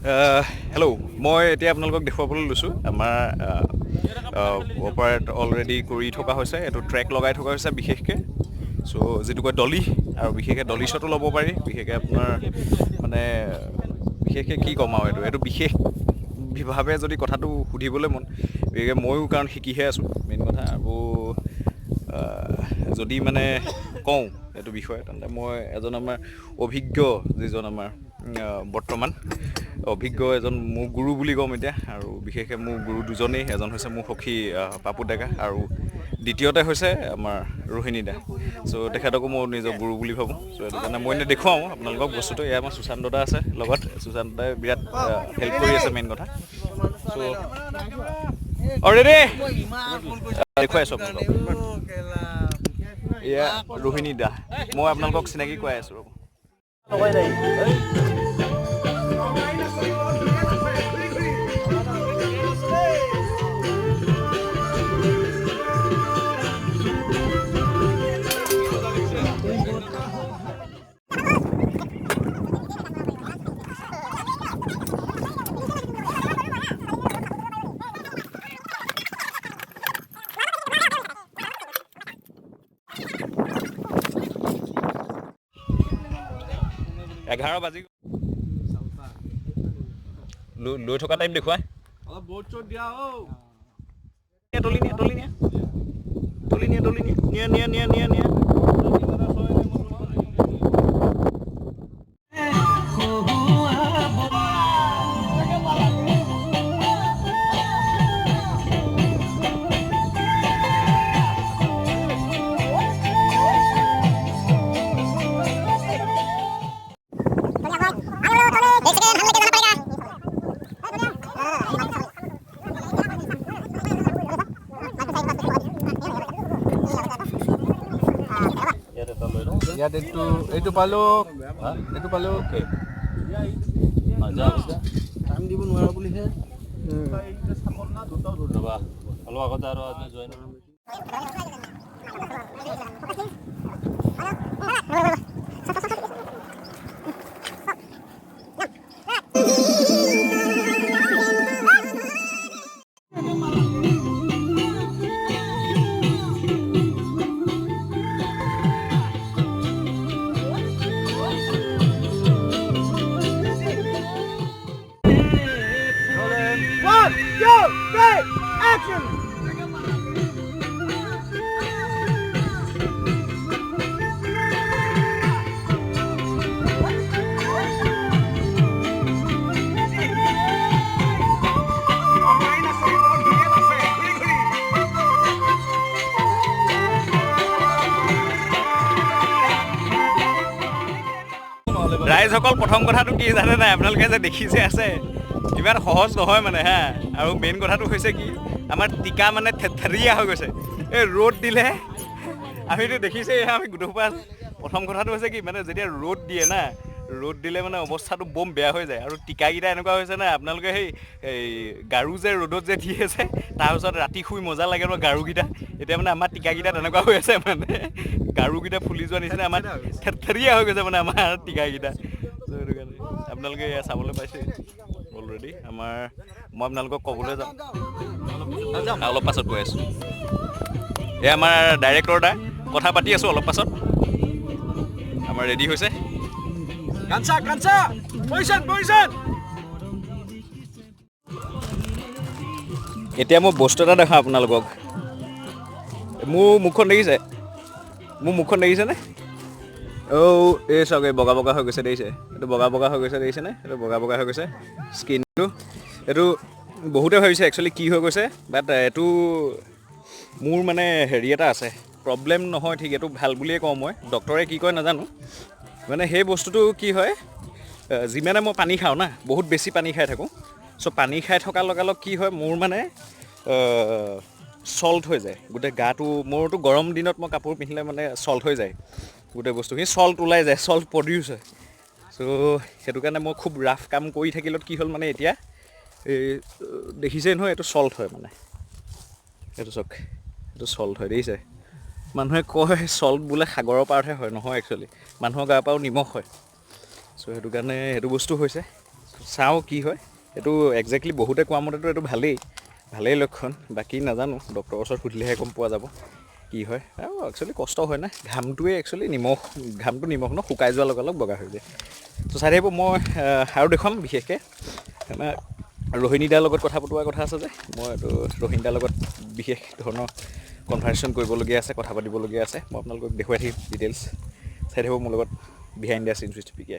Hello', মই এতিয়া আপোনালোকক দেখুৱাবলৈ লৈছোঁ, আমাৰ অপাৰেট অলৰেডি কৰি থকা হৈছে। এইটো ট্ৰেক লগাই থকা হৈছে বিশেষকৈ। চ' যিটো কয় ডলি, আৰু বিশেষকৈ ডলি শ্বটো ল'ব পাৰি। বিশেষকৈ আপোনাৰ মানে বিশেষকৈ কি ক'ম আৰু, এইটো বিশেষভাৱে যদি কথাটো সুধিবলৈ মন, বিশেষকৈ ময়ো কাৰণ শিকিহে আছোঁ মেইন কথা। আৰু যদি মানে কওঁ এইটো বিষয়ে, তেন্তে মই এজন আমাৰ অভিজ্ঞ, যিজন আমাৰ বৰ্তমান অভিজ্ঞ এজন মোৰ গুৰু বুলি ক'ম এতিয়া। আৰু বিশেষকৈ মোৰ গুৰু দুজনেই, এজন হৈছে মোৰ সখী পাপু ডেকা আৰু দ্বিতীয়তে হৈছে আমাৰ ৰোহিণী দা। চ' তেখেতকো মই নিজৰ গুৰু বুলি ভাবোঁ। চ' সেইটো কাৰণে মই এনেই দেখুৱাওঁ আপোনালোকক বস্তুটো। এয়া আমাৰ সুশান্ত দা আছে লগত। সুশান্ত দাই বিৰাট হেল্প কৰি আছে মেইন কথা। চ' অলৰেডি দেখুৱাই আছোঁ আপোনালোকক। এয়া ৰোহিণী দা, মই আপোনালোকক চিনাকি কৰাই আছোঁ, ৰ'ব। 11 বাজি লৈ লৈ থকা টাইম দেখুৱাই। অলপ ব'ৰ্ড চ'ৰ্ড দিয়া অ'। নিয়া, তলি নিয়া, তলি নিয়া, তলি নিয়া, তলি নিয়া, নিয়া, নিয়া, নিয়া, নিয়া, নিয়া। एक सेकंड, हम लेके जाना पड़ेगा। ইয়াত এইটো পালোঁ, এইটো পালোঁ। টাইম দিব নোৱাৰা বুলিহে। ৰ'বা, অলপ আগতে আৰু আজি যোৱাই নাই। One, two, three, action! ৰাইজসকল, প্ৰথম কথাটো কি জানে নাই? আপোনালোকে যে দেখিছে আছে, ইমান সহজ নহয় মানে হা। আৰু মেইন কথাটো হৈছে কি, আমাৰ টিকা মানে থেথেৰীয়া হৈ গৈছে। এই ৰ'দ দিলে আমিতো দেখিছেই, আমি গোটেইসোপা। প্ৰথম কথাটো হৈছে কি, মানে যেতিয়া ৰ'দ দিয়ে না, ৰ'দ দিলে মানে অৱস্থাটো বম বেয়া হৈ যায়। আৰু টিকাকেইটা এনেকুৱা হৈছে না, আপোনালোকে সেই এই গাৰু যে ৰ'দত যে দি আছে, তাৰপিছত ৰাতি শুই মজা লাগে ন গাৰুকেইটা। এতিয়া মানে আমাৰ টিকাকেইটা তেনেকুৱা হৈ আছে, মানে গাৰুকেইটা ফুলি যোৱা নিচিনা আমাৰ থেৰথেৰীয়া হৈ গৈছে মানে আমাৰ টিকাকেইটা। চ' সেইটো কাৰণে আপোনালোকে এয়া চাবলৈ পাইছে অলৰেডি আমাৰ। মই আপোনালোকক ক'বলৈ যাম, অলপ পাছত গৈ আছোঁ। এয়া আমাৰ ডাইৰেক্টৰ দা, কথা পাতি আছোঁ অলপ পাছত। আমাৰ ৰেডি হৈছে। Kancha, Kancha, position, position. এতিয়া মই বস্তু এটা দেখাওঁ আপোনালোকক। মোৰ মুখখন দেখিছে? মোৰ মুখখন দেখিছেনে? অ', এই চাওক, এই বগা বগা হৈ গৈছে, দেখিছে? এইটো বগা বগা হৈ গৈছে, দেখিছেনে? এইটো বগা বগা হৈ গৈছে স্কিনটো। এইটো বহুতে ভাবিছে একচুৱেলি কি হৈ গৈছে, বাট এইটো মোৰ মানে হেৰি এটা আছে, প্ৰব্লেম নহয় ঠিক, এইটো ভাল বুলিয়ে কওঁ মই। ডক্টৰে কি কয় নাজানো। মানে সেই বস্তুটো কি হয়, যিমানে মই পানী খাওঁ না, বহুত বেছি পানী খাই থাকোঁ। চ' পানী খাই থকাৰ লগালগ কি হয়, মোৰ মানে চল্ট হৈ যায় গোটেই গাটো। মোৰতো গৰম দিনত মই কাপোৰ পিন্ধিলে মানে চল্ট হৈ যায় গোটেই বস্তুখিনি, চল্ট ওলাই যায়, চল্ট প্ৰডিউচ হয়। চ' সেইটো কাৰণে মই খুব ৰাফ কাম কৰি থাকিলত কি হ'ল, মানে এতিয়া এই দেখিছেই নহয়, এইটো চল্ট হয়। মানে এইটো চাওক, এইটো চল্ট হয়, দেখিছে? মানুহে কয় চল্ট বোলে সাগৰৰ পাৰতহে হয়, নহয়, একচুৱেলি মানুহৰ গাৰ পৰাও নিমখ হয়। চ' সেইটো কাৰণে সেইটো বস্তু হৈছে। চাওঁ কি হয়। এইটো একজেক্টলি বহুতে কোৱা মতেতো এইটো ভালেই ভালেই লক্ষণ, বাকী নাজানো, ডক্টৰৰ ওচৰত সুধিলেহে গম পোৱা যাব কি হয়। আৰু একচুৱেলি কষ্ট হয় না, ঘামটোৱে একচুৱেলি নিমখ, ঘামটো নিমখ ন, শুকাই যোৱাৰ লগে লগ বগা হৈ যায়। ত' চাই থাকিব, মই আৰু দেখুৱাম। বিশেষকৈ আমাৰ ৰোহিণী দাৰ লগত কথা পতোৱাৰ কথা আছে যে, মই এইটো ৰোহিণী দাৰ লগত বিশেষ ধৰণৰ কনভাৰ্চেশ্যন কৰিবলগীয়া আছে, কথা পাতিবলগীয়া আছে। মই আপোনালোকক দেখুৱাই থাকিম ডিটেইলছ, চাই থাকিব মোৰ লগত behind the scenes with PK.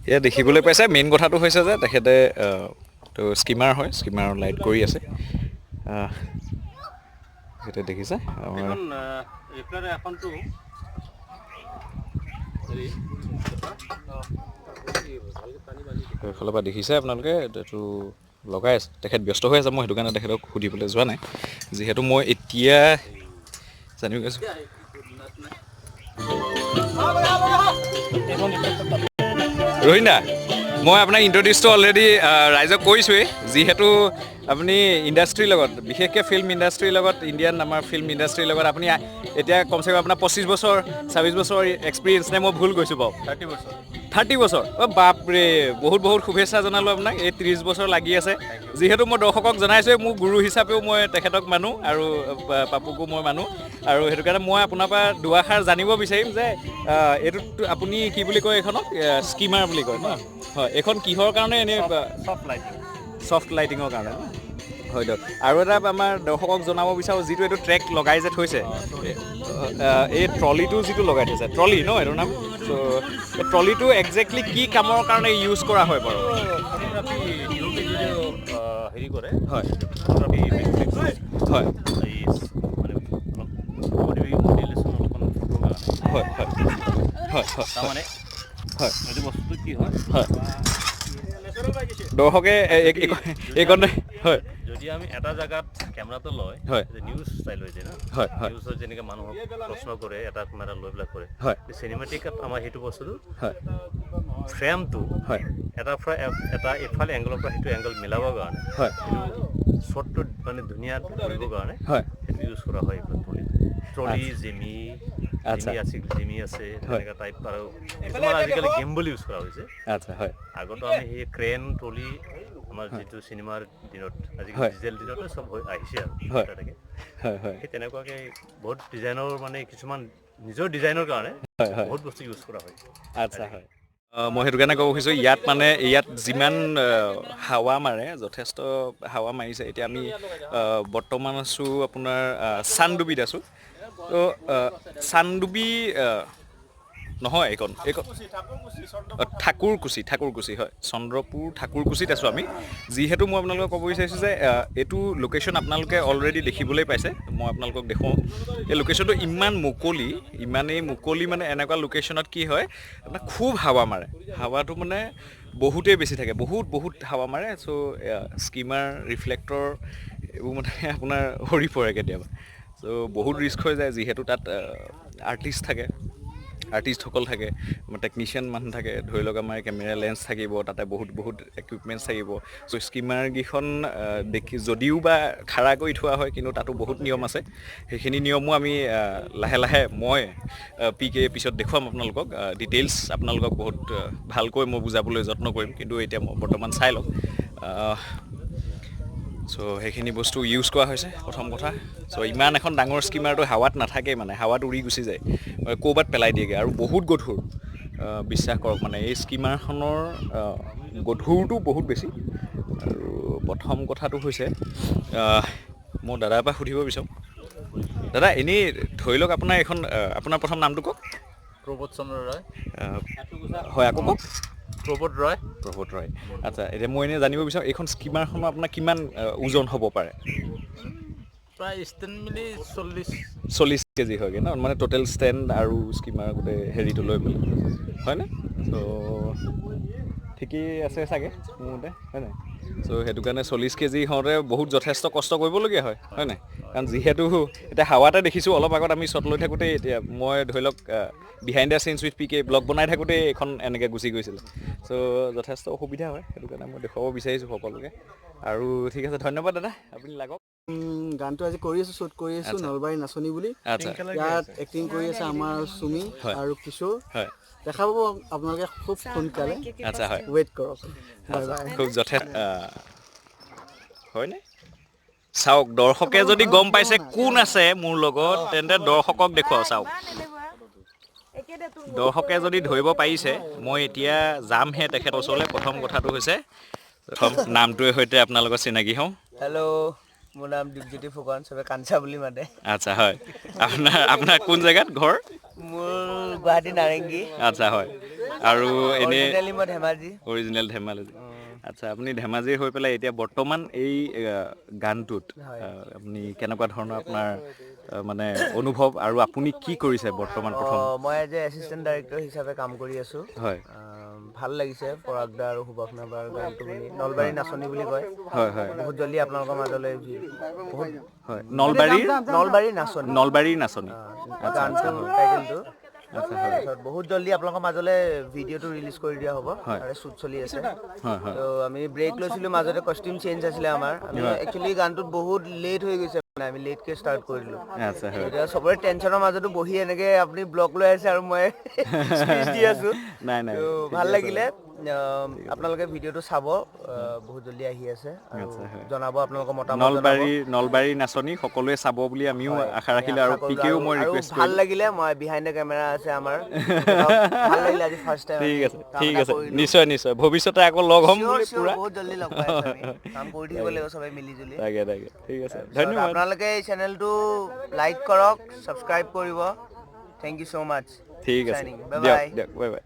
এয়া দেখিবলৈ পাইছে, মেইন কথাটো হৈছে যে তেখেতে তো স্কিমাৰ হয়, স্কিমাৰ লাইট কৰি আছে। তেখেতে দেখিছে আমাৰ এখন ৰিফ্লেক্টৰ এখনটো হেৰি। সেইফালৰ পৰা দেখিছে আপোনালোকে, এইটো লগাই আছে, তেখেত ব্যস্ত হৈ আছে। মই সেইটো কাৰণে তেখেতক সুধিবলৈ যোৱা নাই, যিহেতু মই এতিয়া জানিব গৈছোঁ। ৰোহিণদা, মই আপোনাক ইণ্ট্ৰডিউচটো অলৰেডি ৰাইজক কৈছোঁৱেই, যিহেতু আপুনি ইণ্ডাষ্ট্ৰীৰ লগত, বিশেষকৈ ফিল্ম ইণ্ডাষ্ট্ৰীৰ লগত, ইণ্ডিয়ান আমাৰ ফিল্ম ইণ্ডাষ্ট্ৰীৰ লগত আপুনি এতিয়া কমচে কম আপোনাৰ 25 বছৰ 26 বছৰ এক্সপিৰিয়েঞ্চ নে মই ভুল কৈছোঁ বাৰু? 30 বছৰ। 30 বছৰ, অ' বাপৰে, বহুত বহুত শুভেচ্ছা জনালোঁ আপোনাক। এই 30 বছৰ লাগি আছে, যিহেতু মই দৰ্শকক জনাইছোঁৱেই, মোৰ গুৰু হিচাপেও মই তেখেতক মানো আৰু পাপুকো মই মানো, আৰু সেইটো কাৰণে মই আপোনাৰ পৰা দুআষাৰ জানিব বিচাৰিম যে এইটোত আপুনি কি বুলি কয় এইখনক, স্কিমাৰ বুলি কয় ন? হয়, এইখন কিহৰ কাৰণে এনেই? Soft lighting. চফ্ট লাইটিঙৰ কাৰণে ন? হয় দিয়ক। আৰু এটা আমাৰ দৰ্শকক জনাব বিচাৰোঁ, যিটো এইটো ট্ৰেক লগাই যে থৈছে, এই ট্ৰলিটো যিটো লগাই থৈছে, ট্ৰলি ন এইটোৰ নাম, চ' এই ট্ৰলিটো একজেক্টলি কি কামৰ কাৰণে ইউজ কৰা হয় বাৰু? ফটোগ্ৰাফি যিটো হেৰি কৰে, হয় ফটোগ্ৰাফি হয় এই মানে অলপ মডিলেশ্যন অলপমান ফটোৰ কাৰণে। হয় হয় হয় হয় তাৰমানে হয় এইটো বস্তুটো কি হয়, হয়, দৰ্শকে এইকণতে হয়। যদি আমি এটা জেগাত কেমেৰাটো লয়, নিউজ ষ্টাইল হৈ যায় ন, হয় হয় নিউজত যেনেকৈ মানুহক প্ৰশ্ন কৰে, এটা কেমেৰা লৈ পেলাই কৰে, চিনেমেটিকত আমাৰ সেইটো বস্তুটো ফ্ৰেমটো এটাৰ পৰা এটা এইফালে এংগলৰ পৰা সেইটো এংগল মিলাবৰ কাৰণে, সেইটো শ্বটটো মানে ধুনীয়া কৰিবৰ কাৰণে সেইটো ইউজ কৰা হয়। এইবিলাক ট্ৰলি ট্ৰলি জিমি জিমি আছে, জিমি আছে তেনেকুৱা টাইপ। আৰু কিছুমান আজিকালি গেম্বল ইউজ কৰা হৈছে। আচ্ছা হয়। আগতো আমি সেই ক্ৰেন ট্ৰলি আমাৰ যিটো চিনেমাৰ দিনত, আজিকালি ডিজিটেল দিনতে চব হৈ আহিছে আৰু তেনেকৈ হয় হয় সেই তেনেকুৱাকৈ বহুত ডিজাইনৰ মানে কিছুমান নিজৰ ডিজাইনৰ কাৰণে হয় হয় বহুত বস্তু ইউজ কৰা হয়। আচ্ছা হয়। মই সেইটো কাৰণে ক'ব খুজিছোঁ, ইয়াত মানে ইয়াত যিমান হাৱা মাৰে, যথেষ্ট হাৱা মাৰিছে। এতিয়া আমি বৰ্তমান আছোঁ আপোনাৰ চানডুবিত আছোঁ। ত' চানডুবি নহয়, এইকণ এইকণ ঠাকুৰকুচি, ঠাকুৰকুচি হয়, চন্দ্ৰপুৰ ঠাকুৰকুচিত আছোঁ আমি। যিহেতু মই আপোনালোকক ক'ব বিচাৰিছোঁ যে এইটো লোকেশ্যন আপোনালোকে অলৰেডি দেখিবলৈ পাইছে, মই আপোনালোকক দেখুৱাওঁ। এই লোকেশ্যনটো ইমান মুকলি, ইমানেই মুকলি, মানে এনেকুৱা লোকেশ্যনত কি হয় আপোনাৰ খুব হাৱা মাৰে, হাৱাটো মানে বহুতেই বেছি থাকে, বহুত বহুত হাৱা মাৰে। চ' স্কিমাৰ ৰিফ্লেক্টৰ এইবোৰ মানে আপোনাৰ সৰি পৰে কেতিয়াবা, চ' বহুত ৰিস্ক হৈ যায়, যিহেতু তাত আৰ্টিষ্ট থাকে, আৰ্টিষ্টসকল থাকে, টেকনিচিয়ান মানুহ থাকে, ধৰি লওক আমাৰ কেমেৰা লেন্স থাকিব, তাতে বহুত বহুত একুইপমেণ্টছ থাকিব। চ' স্কিমাৰকেইখন দেখি যদিও বা খাৰা কৰি থোৱা হয়, কিন্তু তাতো বহুত নিয়ম আছে। সেইখিনি নিয়মো আমি লাহে লাহে মই পি কে পিছত দেখুৱাম আপোনালোকক, ডিটেইলছ আপোনালোকক বহুত ভালকৈ মই বুজাবলৈ যত্ন কৰিম, কিন্তু এতিয়া মই বৰ্তমান চাই লওক। চ' সেইখিনি বস্তু ইউজ কৰা হৈছে প্ৰথম কথা। চ' ইমান এখন ডাঙৰ স্কিমাৰটো হাৱাত নাথাকেই, মানে হাৱাত উৰি গুচি যায়, ক'ৰবাত পেলাই দিয়েগৈ, আৰু বহুত গধুৰ, বিশ্বাস কৰক মানে এই স্কিমাৰখনৰ গধুৰটো বহুত বেছি। আৰু প্ৰথম কথাটো হৈছে, মই দাদাৰ পৰা সুধিব বিচাৰোঁ, দাদা এনেই ধৰি লওক আপোনাৰ এইখন, আপোনাৰ প্ৰথম নামটো কওক। প্ৰবোধ চন্দ্ৰ ৰয়। হয়, আকৌ কওক। প্ৰবোধ ৰয়। প্ৰবোধ ৰয়। আচ্ছা, এতিয়া মই এনেই জানিব বিচাৰোঁ, এইখন স্কিমাৰখনৰ আপোনাৰ কিমান ওজন হ'ব পাৰে? প্ৰায় ষ্টেণ্ড মিলি 40। 40 কেজি হয়গৈ ন, মানে টোটেল ষ্টেণ্ড আৰু স্কিমাৰ গোটেই হেৰিটো লৈ পেলাই হয়নে? চ' ঠিকেই আছে চাগে মোৰ মতে, হয় নাই? চ' সেইটো কাৰণে 40 কেজি হওঁতে বহুত যথেষ্ট কষ্ট কৰিবলগীয়া হয়, হয় নাই? কাৰণ যিহেতু এতিয়া হাৱাতে দেখিছোঁ অলপ আগত আমি শ্বট লৈ থাকোঁতেই, এতিয়া মই ধৰি লওক behind the scenes with PK blog বনাই থাকোঁতেই এইখন এনেকৈ গুচি গৈছিলে। চ' যথেষ্ট অসুবিধা হয়, সেইটো কাৰণে মই দেখুৱাব বিচাৰিছোঁ সকলোকে। আৰু ঠিক আছে, ধন্যবাদ দাদা, আপুনি লাগক। গানটো আজি কৰি আছোঁ, শ্বুট কৰি আছোঁ, নলবাৰী নাচনী বুলি। আচ্ছা। ইয়াত এক্টিং কৰি আছে আমাৰ চুমি আৰু কিশোৰ। হয়। দেখা পাব আপোনালোকে খুব সোনকালে। আচ্ছা হয়। ৱেইট কৰক, বাই বাই। খুব যথেষ্ট হয়নে? চাওক, দৰ্শকে যদি গম পাইছে কোন আছে মোৰ লগত, তেন্তে দৰ্শকক দেখুৱাওঁ। চাওক, দৰ্শকে যদি ধৰিব পাৰিছে, মই এতিয়া যামহে তেখেতৰ ওচৰলৈ। প্ৰথম কথাটো হৈছে, প্ৰথম নামটোৱে সৈতে আপোনালোকৰ চিনাকি হওঁ। হেল্ল', মোৰ নাম দীপজ্যোতি ফুকন, চবে কাঞ্চা বুলি মাতে। আচ্ছা হয়, আপোনাৰ কোন জেগাত ঘৰ? মোৰ গুৱাহাটী নাৰেংগী। আচ্ছা হয়, আৰু এনেই অৰিজিনেলি মই ধেমাজি। অৰিজিনেল ধেমাজি। আচ্ছা, আপুনি ধেমাজিৰ হৈ পেলাই এতিয়া বৰ্তমান এই গানটোত আপুনি কেনেকুৱা ধৰণৰ আপোনাৰ মানে অনুভৱ আৰু আপুনি কি কৰিছে বৰ্তমান প্ৰথম? মই এজ এ এছিষ্টেণ্ট ডাইৰেক্টৰ হিচাপে কাম কৰি আছোঁ। ভাল লাগিছে পৰাগ দা আৰু সুবাসনা বাৰ গানটো শুনি। নলবাৰী নাচনী বুলি কয়। হয় হয়। বহুত জল্দি আপোনালোকৰ মাজলৈ বহুত হয়, নলবাৰীৰ নলবাৰী নাচনী। নলবাৰীৰ নাচনী গানটো টাইটেলটো। তাৰপিছত বহুত জল্দি আপোনালোকৰ মাজলৈ ভিডিঅ'টো ৰিলিজ কৰি দিয়া হ'ব। তাৰে শ্বুট চলি আছে। হয় হয়। তো আমি ব্ৰেক লৈছিলোঁ মাজতে, কষ্টিউম চেঞ্জ আছিলে আমাৰ। আমি একচুৱেলি গানটোত বহুত লেট হৈ গৈছে, মানে আমি লেটকে ষ্টাৰ্ট কৰি দিলোঁ। আচ্ছা হয়। এতিয়া চবৰে টেনশ্যনৰ মাজতো বহি এনেকে আপুনি ব্লগ লৈ আছে আৰু মই স্পীচ দি আছো। নাই নাই, তো ভাল লাগিলে। আপোনালোকে ভিডিঅ'টো চাব, বহুত জল্দি আহি আছে আৰু জনাব আপোনালোকৰ মতামত। নলবাৰীৰ নাচনী সকলোৱে চাব বুলি আমিও আশা ৰাখিলোঁ আৰু পিকেও মই ৰিকুৱেষ্ট ভাল লাগিলে, মই বিহাইণ্ড the camera আছে আমাৰ, ভাল লাগিলে আজি ফাৰ্ষ্ট টাইম। ঠিক আছে, ঠিক আছে, নিশ্চয় নিশ্চয়, ভৱিষ্যতে আকৌ লগ হ'ম বুলি পুৰা বহুত জল্দি লগ পাই আছো আমি। কাম কৰি থাকিব লাগিব সবাই মিলি জুলি। তাকে তাকে, ঠিক আছে, ধন্যবাদ। আপোনালোকে এই চেনেলটো লাইক কৰক, ছাবস্ক্ৰাইব কৰিব। Thank you so much. ঠিক আছে, বাই দিয়ক বাই। দিয়ক, বাই বাই।